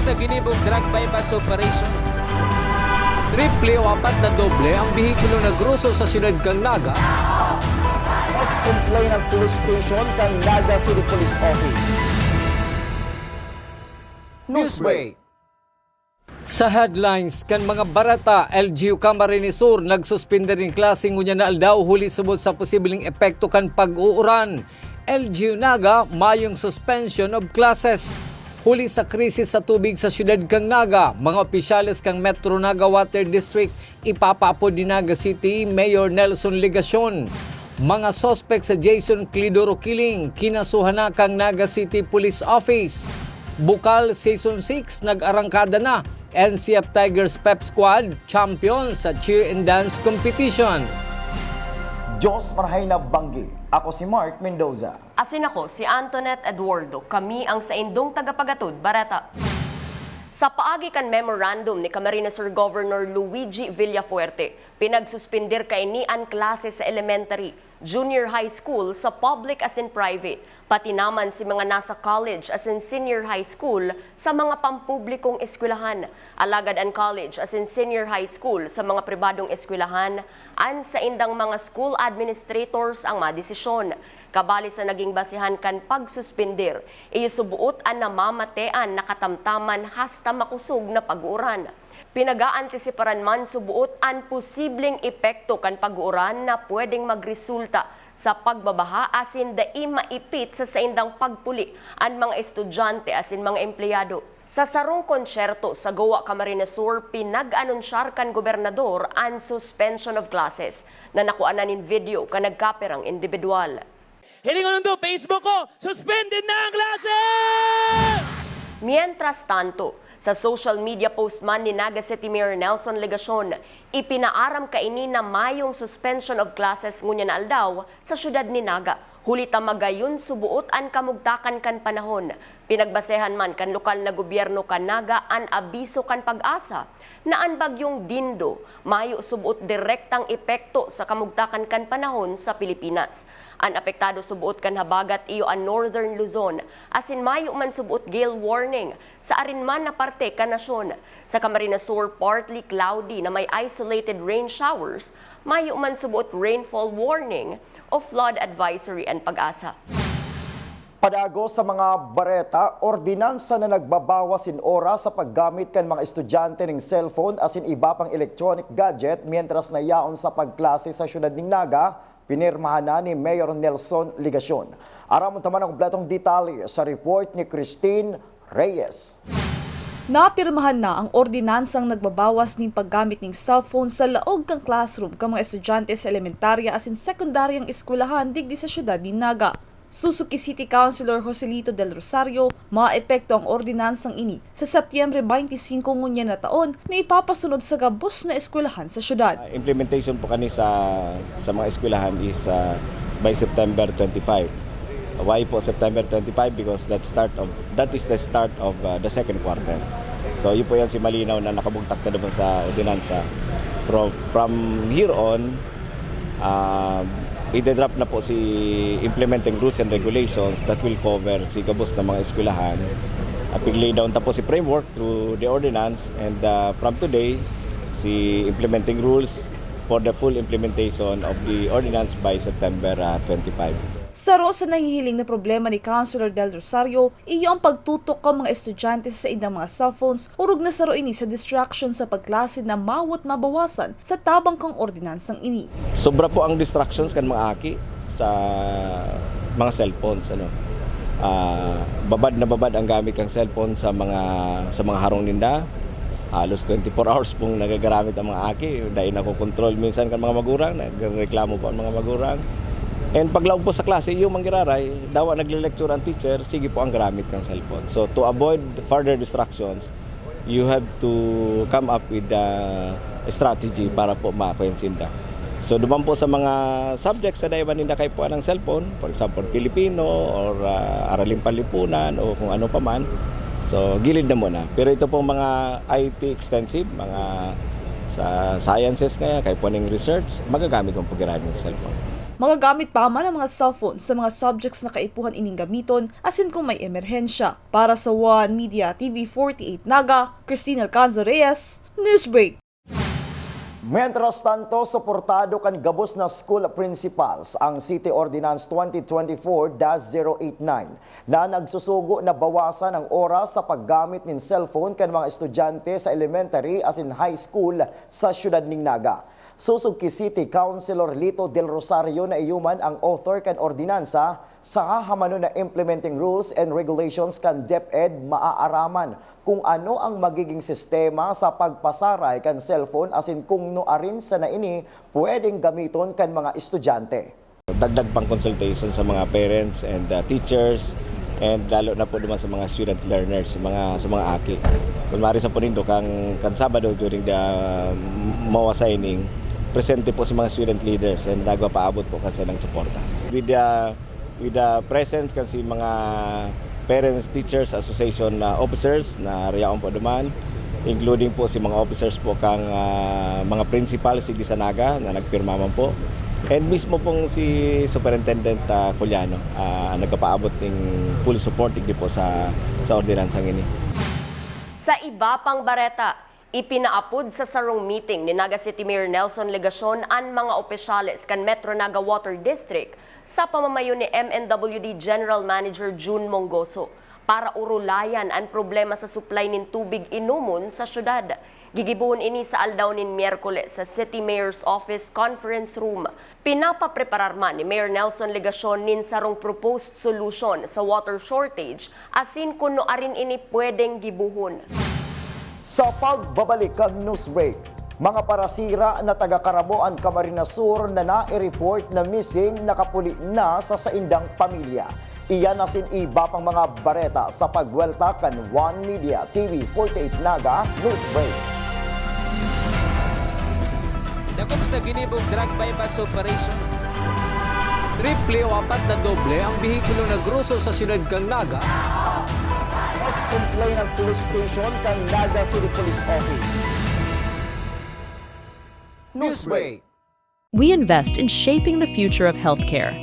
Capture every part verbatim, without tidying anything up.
Sa ginibong drug buy-bust operation. Triple o apat na doble ang behikulo na groso sa siyudad kan Naga. Mas complain ang police station kan Naga City Police Office. Newsbreak. Sa headlines kan mga bareta, L G U Camarines Sur nagsuspender nin klase ngunyan na aldaw huli subot sa posibleng epekto kan pag-uuran. L G U Naga, mayong suspension of classes. Huli sa krisis sa tubig sa siyudad kan Naga, mga opisyales kan Metro Naga Water District ipapaapod ni Naga City Mayor Nelson Legacion. Mga suspek sa Jason Clidoro Killing, kinasuhan na kan Naga City Police Office. Bukal Season six, nag-arangkada na. N C F Tigers Pep Squad, champion sa Cheer and Dance Competition. Diyos marahay na banggi. Ako si Mark Mendoza. Asin ako si Antoinette Eduardo. Kami ang saindong tagapagatod bareta. Sa paagi kan memorandum ni Camarines Sur Governor Luigi Villafuerte, pinagsuspender kaini an klase sa elementary, junior high school sa public asin private, pati naman si mga nasa college asin senior high school sa mga pampublikong eskwelahan. Alagad an college asin senior high school sa mga pribadong eskwelahan, an saindang mga school administrators ang madesisyon. Kabali sa naging basehan kan pagsuspender, iyo suboot an namamatean na katamtaman hasta makosog na pag-uuran. Pinag-aantisiparan man suboot an posibleng epekto kan pag-uuran na pwedeng magresulta sa pagbabaha asin dai maipit sa saindang pagpuli an mga estudyante asin mga empleyado. Sa sarong konsyerto sa Goa, Camarines Sur, pinag-anunsyar kan gobernador an suspension of classes na nakuanan nin video kan nagkapirang indibidwal. Hilingon nindo, Facebook ko, suspended na ang klase! Mientras tanto, sa social media post man ni Naga City Mayor Nelson Legacion, ipinaaram kaini na mayong suspension of classes ngunyan na aldaw sa siyudad ni Naga, huli ta magayon suboot an kamugtakan kan panahon. Pinagbasehan man kan lokal na gobyerno kan Naga an abiso kan PAGASA na an bagyong Dindo mayo suboot direktang epekto sa kamugtakan kan panahon sa Pilipinas. An apektado suboot kan habagat iyo an Northern Luzon, asin mayo man suboot gale warning sa arin man na parte kan nasyon. Sa Camarines Sur, partly cloudy na may isolated rain showers, mayo man suboot rainfall warning o flood advisory an PAGASA. Padagos sa mga bareta, ordinansa na nagbabawas nin oras sa paggamit kan mga estudyante nin cellphone asin iba pang electronic gadget mientras nayaon sa pagklase sa siyudad nin Naga, pinirmahan na ni Mayor Nelson Legacion. Aramon ta man an kompletong detalye sa report ni Christine Reyes. Napirmahan na ang ordinansang nagbabawas nin paggamit nin cellphone sa laog kan classroom kan mga estudyante sa elementarya asin sekundaryang eskwelahan digdi sa siyudad nin Naga. Suzuki City Councilor Joselito Del Rosario, maepekto ang ordinansang ini sa Setyembre twenty-five ngunyan na taon na ipapasunod sa gabos na eskwelahan sa syudad. Implementation po kani sa, sa mga eskwelahan is, ah, by September twenty-five. Why po September twenty-five? Because that start of, that is the start of, ah, the second quarter. So, yun po yan si malinaw na nakabugtak na naman sa ordinansa. From, from here on, ah, ide-draft na po si implementing rules and regulations that will cover si gabos na mga eskwelahan. Ah, pig-lay down ta po si framework through the ordinance, and, ah, from today, si implementing rules for the full implementation of the ordinance by September, ah, twenty-five. Saro sa nahihiling na problema ni Councilor Del Rosario, iyo ang pagtutok kan mga estudyante sa saindang mga cellphones, orog na saro ini sa distraction sa pagklase na mawot mabawasan sa tabang kan ordinansang ini. Sobra po ang distractions kan mga aki sa mga cellphones, ano. Ah, babad na babad ang gamit kan cellphone sa mga, sa mga harong ninda. Halos twenty-four hours pong nagagaramit ang mga aki. Dai nakokontrol minsan kan mga magurang, nagreklamo po ang mga magurang. And paglaog po sa klase, iyo man giraray, dawa nagle-lecture ang teacher, sige po ang garamit kan cellphone. So, to avoid further distractions, you have to come up with a strategy para po makuha sinda. So, duman po sa mga subjects na dai man ninda kaipuhan ang cellphone, for example, Filipino or, ah, Araling Panlipunan o kung ano pa man, so, gilid na muna. Pero ito pong mga I T extensive, mga sa sciences kaya, kaipuhan ng research, magagamit mo po giraray ang cellphone. Magagamit pa man ang mga cellphone sa mga subjects na kaipuhan ining gamiton, asin kung may emerhensya. Para sa One Media T V forty-eight Naga, Christine Alcanza Reyes, Newsbreak. Mientras tanto, suportado kan gabos na school principals ang City Ordinance twenty twenty-four dash zero eight nine na nagsusugo na bawasan ang oras sa paggamit nin cellphone kan mga estudyante sa elementary asin high school sa siyudad nin Naga. Sosog ki City Councilor Lito Del Rosario na iyo man ang author kan ordinansa, saka hamano na implementing rules and regulations kan DepEd maaaraman kung ano ang magiging sistema sa pagpasaray kan cellphone asin kung nuarin sana ini pwedeng gamiton kan mga estudyante. Dagdag pang consultation sa mga parents and, uh, teachers, and lalo na po naman sa mga student learners, sa mga, sa mga aki. Kunwari sa Ponindo, kang, kang Sabado during the, um, MOA signing, presente po si mga student leaders and nagpapaabot po kan silang suporta. With the, with the presence kan si mga parents, teachers, association na officers na riyaon po duman, including po si mga officers po kang, ah, mga principal, si Disanaga na nagpirma man po. And mismo pong si Superintendent, ah, Culiano, ah, nagpapaabot ning full support digdi po sa, sa ordinansang ini. Sa iba pang bareta, ipinaapod sa sarong meeting ni Naga City Mayor Nelson Legacion an mga opisyales kan Metro Naga Water District sa pamamayo ni M N W D General Manager Jun Mongoso para orolayan an problema sa supply nin tubig inomon sa syudad. Gigibohon ini sa aldaw nin Miyerkules sa City Mayor's Office Conference Room. Pinapapreparar man ni Mayor Nelson Legacion nin sarong proposed solution sa water shortage asin kun nuarin ini pwedeng gibohon. Sa pagbabalik kan news break, mga parasira na taga Caraboan, Camarines Sur na nai-report na missing nakapuli na sa saindang pamilya. Iyan asin iba pang mga bareta sa pagwelta kan One Media T V forty-eight Naga News Break. Dakop sa ginibong drug buy-bust operation. Triple o apat na doble ang behikulo na groso sa siyudad kan Naga. Mas complain ang police station kan Naga City Police Office. Newsbreak. We invest in shaping the future of healthcare.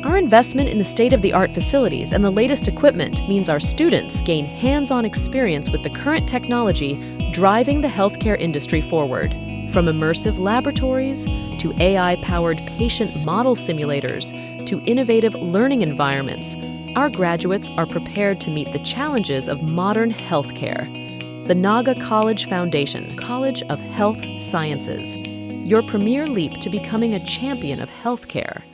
Our investment in the state-of-the-art facilities and the latest equipment means our students gain hands-on experience with the current technology driving the healthcare industry forward. From immersive laboratories to A I-powered patient model simulators to innovative learning environments, our graduates are prepared to meet the challenges of modern healthcare. The Naga College Foundation, College of Health Sciences, your premier leap to becoming a champion of healthcare.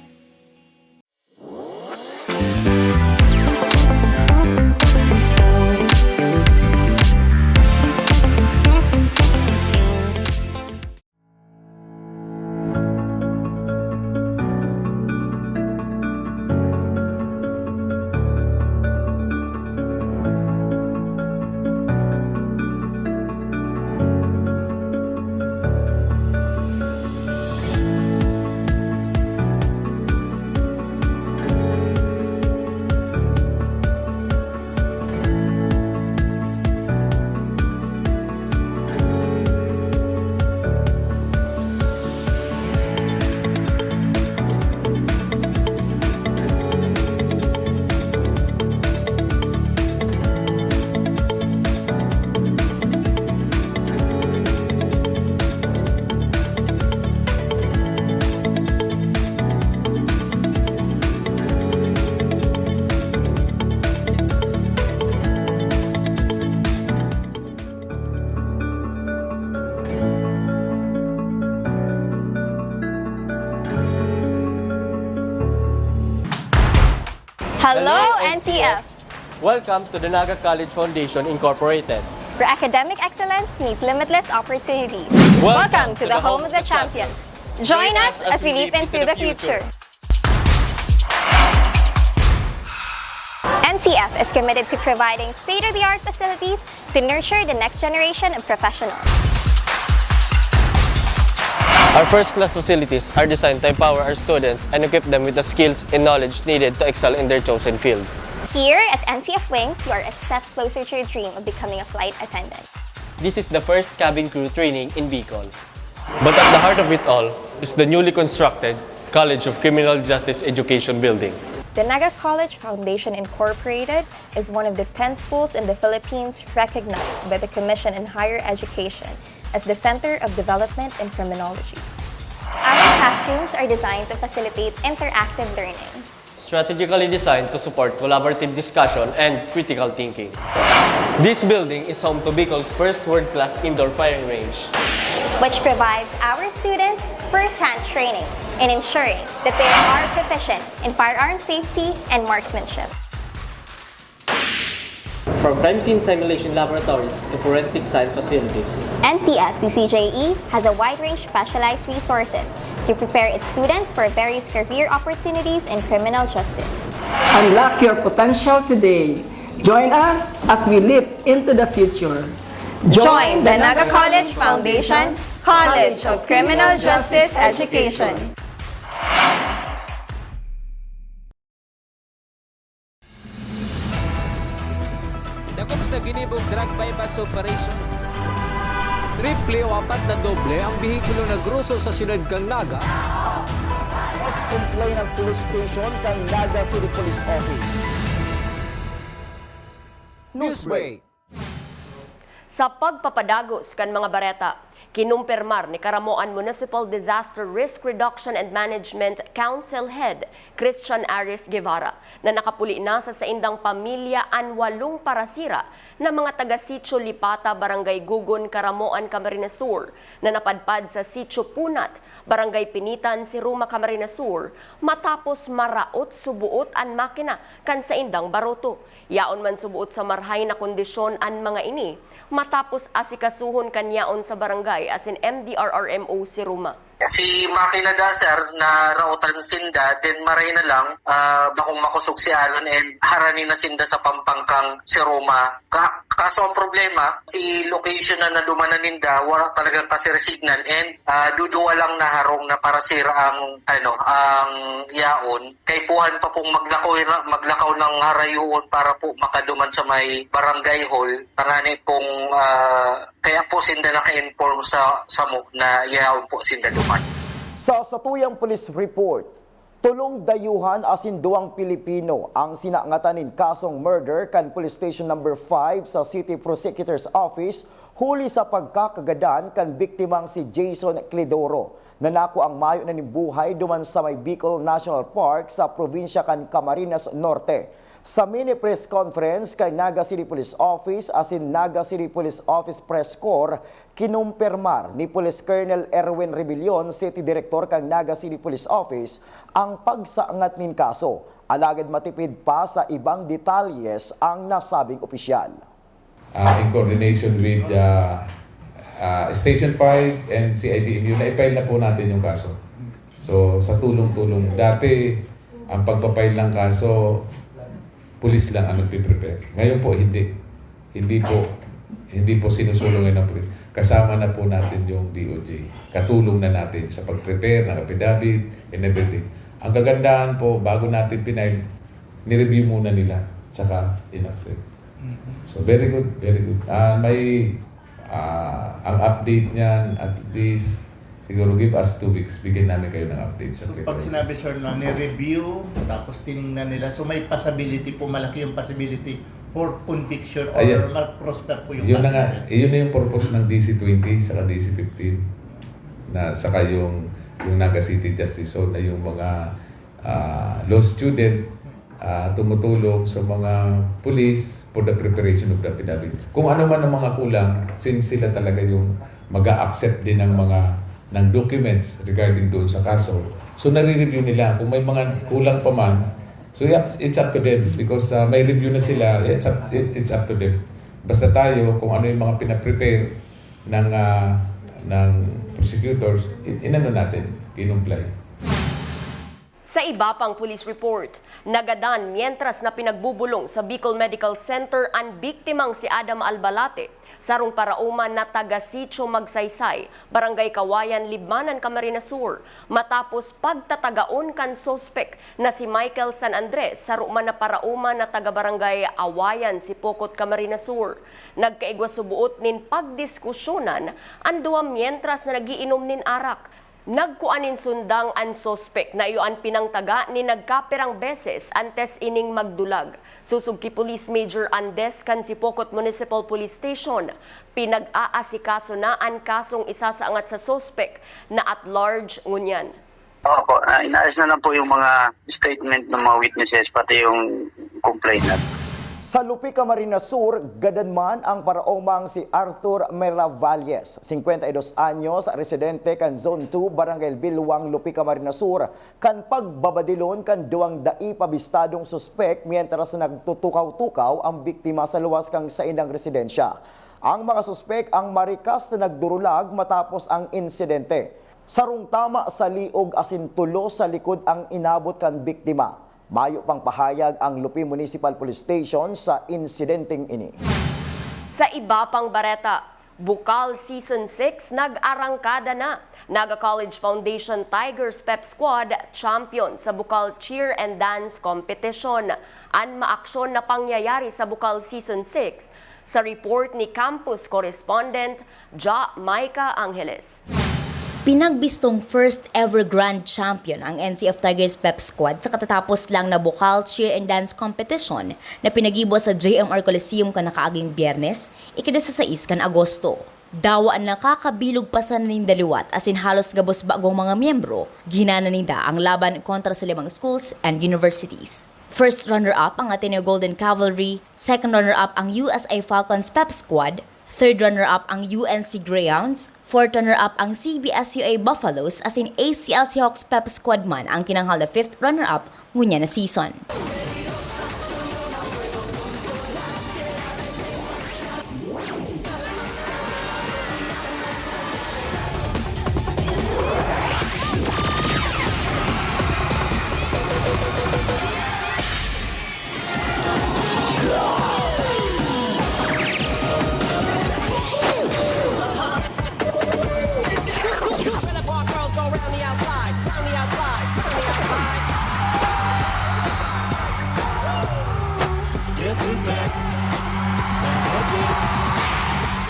Hello, N C F! Welcome to the Naga College Foundation Incorporated, where academic excellence meets limitless opportunities. Welcome to the home of the champions. Join us as we leap into the future. N C F is committed to providing state-of-the-art facilities to nurture the next generation of professionals. Our first-class facilities are designed to empower our students and equip them with the skills and knowledge needed to excel in their chosen field. Here at N C F Wings, you are a step closer to your dream of becoming a flight attendant. This is the first cabin crew training in Bicol. But at the heart of it all is the newly constructed College of Criminal Justice Education Building. The Naga College Foundation Incorporated is one of the ten schools in the Philippines recognized by the Commission on Higher Education as the Center of Development in Criminology. Our classrooms are designed to facilitate interactive learning. Strategically designed to support collaborative discussion and critical thinking. This building is home to Bicol's first world-class indoor firing range. Which provides our students first-hand training in ensuring that they are proficient in firearm safety and marksmanship. From crime scene simulation laboratories to forensic science facilities, N C S C C J E has a wide range of specialized resources to prepare its students for various career opportunities in criminal justice. Unlock your potential today. Join us as we leap into the future. Join the Naga College Foundation College of Criminal Justice Education. Dakop sa ginibong drug buy-bust operation. Triple o apat na doble ang behikulo na groso sa siyudad kan Naga. Mas complain ang police station kan Naga City Police Office. Newsbreak. Sa pagpapadagos kan mga bareta, kinumpirmar ni Caramoan Municipal Disaster Risk Reduction and Management Council Head Christian Aris Guevara na nakapuli na sa saindang pamilya an walong parasira na mga taga Sitio Lipata, Barangay Gugon, Caramoan, Camarines Sur, na napadpad sa Sitio Punat, Barangay Pinitan, Siruma, Camarines Sur, matapos maraot subuot an makina kan saindang baroto. Yaon man subuot sa marhay na kondisyon an mga ini, matapos asikasuhon kan yaon sa barangay asin M D R R M O Siruma. Si makina da, sir, na raotan sinda, then maray na lang, ah, bakong makosog si alon and harani na sinda sa pampangkang Siruma. Ka- kaso ang problema, si location na nadumanan ninda, wala talagang kasirisignan and ah, duduwa lang na harong na parasira ang, ano, ang yaon. Kaipuhan pa pong maglakaw, maglakaw ng harayoon para po makaduman sa may barangay hall. Tangani pong, ah, kaya po sinda naka-inform sa samo na yaon po sinda duman. Sa satuyang police report, tolong dayuhan asin duwang Pilipino ang sinangatan nin kasong murder kan Police Station Number five sa City Prosecutor's Office huli sa pagkakagadan kan biktimang si Jason Clidoro. Nanako ang mayo na nin buhay duman sa may Bicol National Park sa probinsya kan Camarines Norte. Sa mini press conference kan Naga City Police Office asin Naga City Police Office Press Corps, kinumpirmar ni Police Colonel Erwin Rebellion, City Director kan Naga City Police Office, ang pagsaangat nin kaso. Alagad matipid pa sa ibang detalyes ang nasabing opisyal. Ah, in coordination with, ah, ah, Station five and C I D M U, na-file na po natin yung kaso. So, sa tulong-tulong. Dati, ang pagpa-file ng kaso, pulis lang ang nagpe-prepare. Ngayon po, hindi. Hindi po, hindi po sinusulong yun ng pulis. Kasama na po natin yung D O J. Katulong na natin sa pag-prepare ng affidavit and everything. Ang kagandahan po, bago natin pinail, ni-review muna nila, tsaka in-accept. So, very good, very good. Ah, may, ah, ang update niyan, at least, siguro give us two weeks, bigyan namin kayo ng update sa So, pag sinabi, sir, na ni-review, tapos tiningnan nila, so may possibility po, malaki yung possibility for conviction or Ayun. ma-prosper po yung Yun na kaso nga, natin. Yun na yung purpose ng D C twenty saka D C fifteen, na saka yung, yung Naga City Justice Zone, na yung mga, ah, law student, ah, tumutulong sa mga police for the preparation of the affidavit. Kung ano man ang mga kulang, since sila talaga yung mag-a-accept din ng mga, ng documents regarding doon sa kaso. So, nare-review nila. Kung may mga kulang pa man, so, yap-, it's up to them because, ah, may review na sila, it's up, it- it's up to them. Basta tayo, kung ano yung mga pinaprepare ng, ah, ng prosecutors, in- inano natin, kinumply. Sa iba pang police report, nagadan mientras na pinagbubulong sa Bicol Medical Center an biktimang si Adam Albalate, sarong paraoma na taga Sitio Magsaysay, Barangay Kawayan, Libmanan, Camarines Sur, matapos pagtatagaon kan suspek na si Michael San Andres, saro man na paraoma na taga Barangay Awayan, Sipocot, Camarines Sur. Nagkaigwa subuot nin pagdiskusyonan an duwa mientras na nagiinom nin arak. Nagkua nin sundang an suspek na iyo an pinangtaga nin nagkapirang beses antes ining magdulag. Susog ki Police Major Andes kan Sipocot Municipal Police Station, pinag-aasikaso na an kasong isasaangat sa suspek na at large ngunyan. Opo, ah, inaayos na lang po yung mga statement ng mga witnesses, pati yung complainant. Sa Lupi, Camarines Sur, gadan man ang paraomang si Arthur Meravalles, singkwenta y dos anyos, residente kan Zone two, Barangay Bilwang, Lupi, Camarines Sur, kan pagbabadilon kan duwang dai pa bistadong suspek mientras nagtutukaw-tukaw ang biktima sa luwas kan saindang residensya. Ang mga suspek ang marikas na nagdurulag matapos ang insidente. Sarong tama sa liog asin tulos sa likod ang inabot kan biktima. Mayo pang pahayag ang Lupi Municipal Police Station sa insidenteng ini. Sa iba pang bareta, Bukal Season six nag-arangkada na. Naga College Foundation Tigers Pep Squad champion sa Bukal Cheer and Dance Competition. An maaksyon na pangyayari sa Bukal Season six, sa report ni Campus Correspondent Ja Micah Angeles. Pinagbistong first ever grand champion ang N C F Tigers Pep Squad sa katatapos lang na Bukal Cheer and Dance Competition na pinagibo sa J M R Coliseum kan nakaaging Biyernes, ikadasasais kan Agosto. Dawa an nakakabilog pa sana ninda liwat asin halos gabos bagong mga miyembro, ginana ninda ang laban kontra sa limang schools and universities. First runner-up ang Ateneo Golden Cavalry, second runner-up ang U S I Falcons Pep Squad, third runner-up ang U N C Greyhounds, fourth runner-up ang C B S U A Buffaloes, asin A C L Seahawks Pep Squad man ang tinanghal na fifth runner-up ngunyan na season.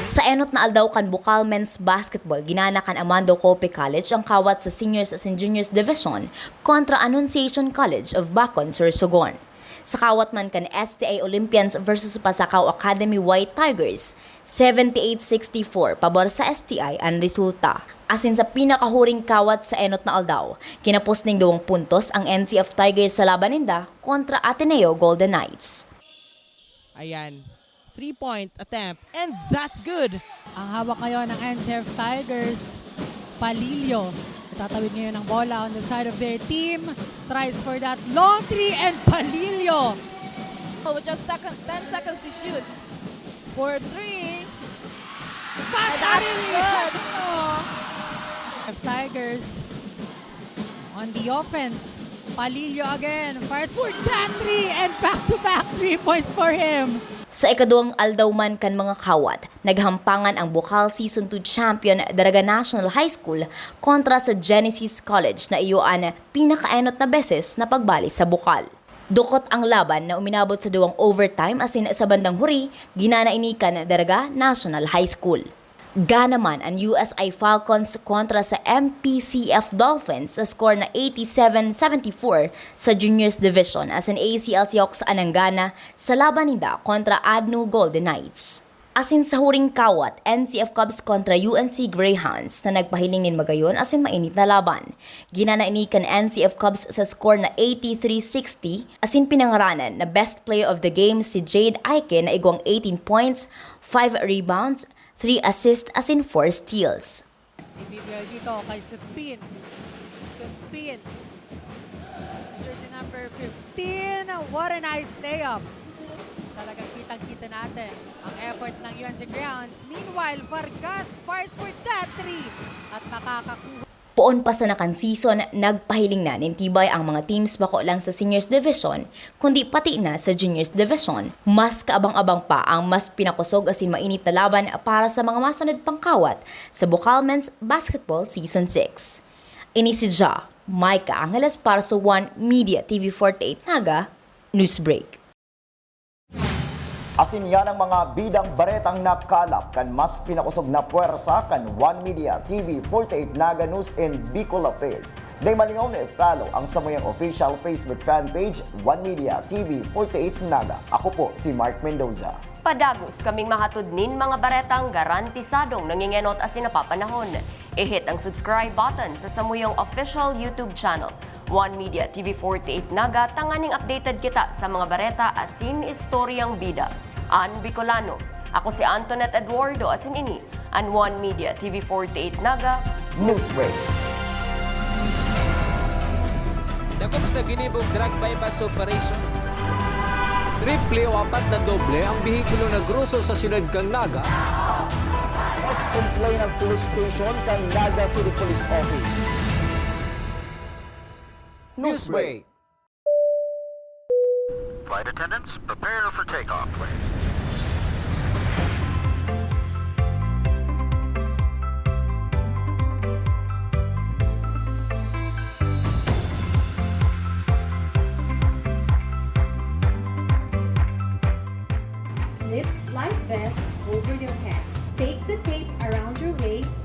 Sa enot na aldaw kan Bukal Men's Basketball, ginana kan Amando Cope College ang kawat sa Seniors asin Juniors Division kontra Annunciation College of Bacon, Sorsogon. Sa kawat man kan S T I Olympians versus Pasacao Academy White Tigers, seventy-eight sixty-four pabor sa S T I an resulta. Asin sa pinakahuring kawat sa enot na aldaw, kinapos ning duwang puntos ang N C F Tigers sa laban ninda kontra Ateneo Golden Knights. Ayan. Three-point attempt. And that's good! Ang hawak ngayon ng N C F Tigers, Palillo. Natatawid ngayon ang bola on the side of their team. Tries for that long three and Palillo. Oh, with just second, ten seconds to shoot. For three. Patarin! F Tigers on the offense. Palillo again. Fires for that three and back-to-back three points for him. Sa ikaduwang aldaw man kan mga kawat, naghampangan ang Bukal Season two champion Daraga National High School kontra sa Genesis College na iyo an pinakaenot na beses na pagbali sa Bukal. Dukot ang laban na uminabot sa duwang overtime asin sa bandang huri, ginana ini kan Daraga National High School. Gana man an U S I Falcons kontra sa M P C F Dolphins sa score na eighty-seven seventy-four sa Juniors Division asin A C L Seahawks an nanggana sa laban ninda kontra Adnu Golden Knights. Asin sa huring kawat, N C F Cubs kontra U N C Greyhounds na nagpahiling nin magayon asin mainit na laban. Ginana ini kan N C F Cubs sa score na eighty-three sixty, asin pinangaranan na Best Player of the Game si Jade Aike na igwang eighteen points, five rebounds, three assists asin four steals. Ibibigay dito kay Sutpin. Sutpin. Jersey number fifteen. What a nice layup. Talagang kitang-kita natin ang effort ng U N C Greyhounds. Meanwhile, Vargas fires for that three at makakakuha. Poon pa sana kan season, nagpahiling na nin tibay ang mga teams bako lang sa Seniors Division, kundi pati na sa Juniors Division. Mas kaabang-abang pa ang mas pinakosog asin mainit na laban para sa mga masunod pang kawat sa Bukal Men's Basketball Season six. Ini si Ja, Micah Angeles para sa One Media T V forty-eight Naga, Newsbreak. Asin yan ang mga bidang baretang nakalap kan mas pinakosog na pwersa kan One Media T V forty-eight Naga News and Bicol Affairs. Dai malingaw na i-follow ang samuyang official Facebook fan page, One Media T V forty-eight Naga. Ako po si Mark Mendoza. Padagos kaming mahatod nin mga baretang garantisadong nangingenot asin napapanahon. I-hit ang subscribe button sa samuyang official YouTube channel, One Media T V forty-eight Naga, tanganing updated kita sa mga bareta asin istoryang bida. An Bicolano. Ako si Antoinette Eduardo, asin ini an One Media T V forty-eight Naga Newsbreak. Dakop sa ginibong drug buy-bust operation. Triple o apat na doble ang behikulo na groso sa siyudad kan Naga. Mas complain ang police station kan Naga City Police Office. Newsbreak. Flight attendants, prepare for takeoff, please. Slip life vest over your head. Take the tape around your waist